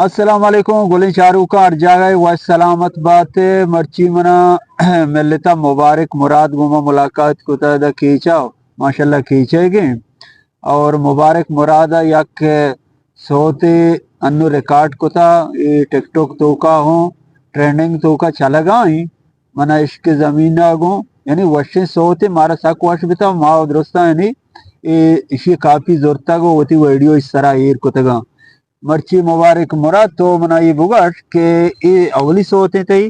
السلام علیکم، گلیں چاروکاں ہر جاگہ وش سلامت بات۔ مرچی منا ملتا مبارک مراد گوما ملاقات کتا دا کیچا، ماشاءاللہ کیچے گے۔ اور مبارک مراد یک سوتے انو ریکارڈ کتا، اے ٹک ٹاک توکا ہوں ٹرینڈنگ توکا چلگا ہیں۔ منا عشق زمین گوں، یعنی وشیں سوتے مارا سک وش بتا، ما درستا یعنی اے اشی کاپی زرتگ و وتی ویڈیو اش سرا ایر کتگاں۔ مرچی مبارک مراد، تو منا اے بگش کہ اے اولی سوت ایں تئی؟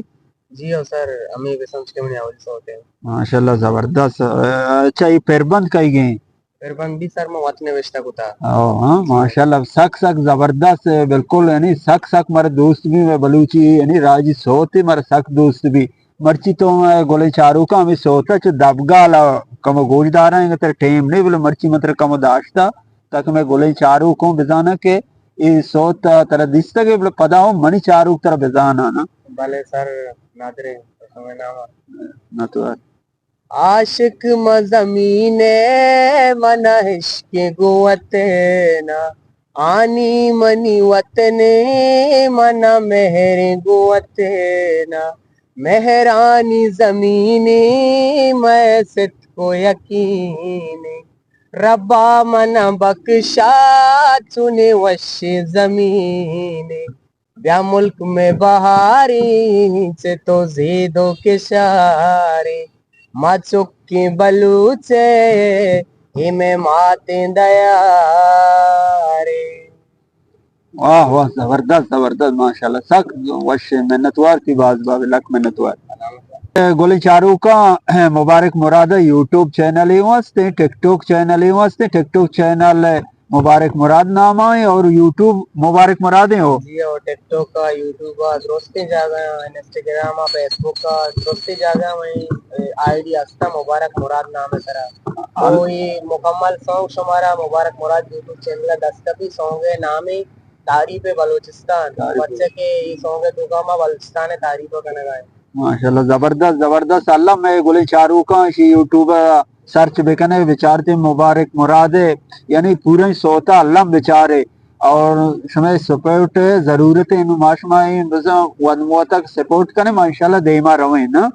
جی ہاں سر، ہمیں بہ سمجھ کہ منی اولی سوت ایں۔ ماشاءاللہ، زبردست۔ اچھا، اے پربند کئی گئے؟ پربند بھی سر من وت نوشتہ کتا۔ او ہاں، ماشاءاللہ، سک سک زبردست، بالکل، یعنی سک سک مارا دوست بھی، میں بلوچی یعنی راجی سوت مارا سک دوست بھی۔ مرچی تو میں گلیں چاروکاں ہمیں سوتا چو دبگالا کمو گوش داراں، انگا تر ٹیم نہیں، بلے مرچی من تر کمو داشتا تاکہ میں گلیں چاروکوں بزاناں کہ اے سوت ترا دیستگ، بلے پدا ہوں منی چاروک ترا بزاناں نا۔ بلے سر، نادرے، تمہیں نام نہ تو۔ عاشق من زمین ءِ، من عشق گوں وطن ءَ، آنی منی وطن ءَ، من مہر گوں وطن ءَ، مہرانی زمین ءَ، مئے ستک و یقین ءَ، ربا من بکشا چنے وش زمین ءَ۔ بیا ملک میں بہاریں، چہ تو زید و کشاریں، ما چکیں بلوچ ءِ، اے مئے ماتیں دیاریں۔ واہ واہ، زبردست، زبردست، ماشاءاللہ، سک وش، منتوار تئی، باز باز لک منتوار۔ گلیں چاروکاں، مبارک مراد ءِ یوٹیوب چینل ایں ہستیں، ٹک ٹاک چینل ایں ہستیں، ٹک ٹاک چینل مبارک مراد نام آئیں اور یوٹیوب مبارک مراد ایں ہو۔ جی، اور ٹک ٹاک ءَ، یوٹیوب ءَ، درستیں جاگہ ءَ، انسٹاگرام ءَ، فیس بک ءَ، درستیں جاگہ ءَ منی آئی ڈی ہستا مبارک مراد نام ءِ سرا۔ تو اے مکمل سانگ شمارا مبارک مراد یوٹیوب چینل ءَ دست کپی، سانگ ءِ نام ایں تعریف بلوچستان، تعریف۔ پرچہ کہ اے سانگ ءِ توکا ما بلوچستان ءِ تعریف ءَ کنگا ایں۔ ماشاءاللہ، زبردست، زبردست۔ الم مئے گلیں چاروکاں اشی یوٹیوب ءَ سرچ بکنے، بچارتے مبارک مراد ءِ، یعنی پوریں سوتا الم بچارے۔ اور شمئے سپورٹ ضرورت ایں، نوں ما شما ایں بزاں ود موتک سپورٹ کنے، ما انشاءاللہ دیما رویں نا۔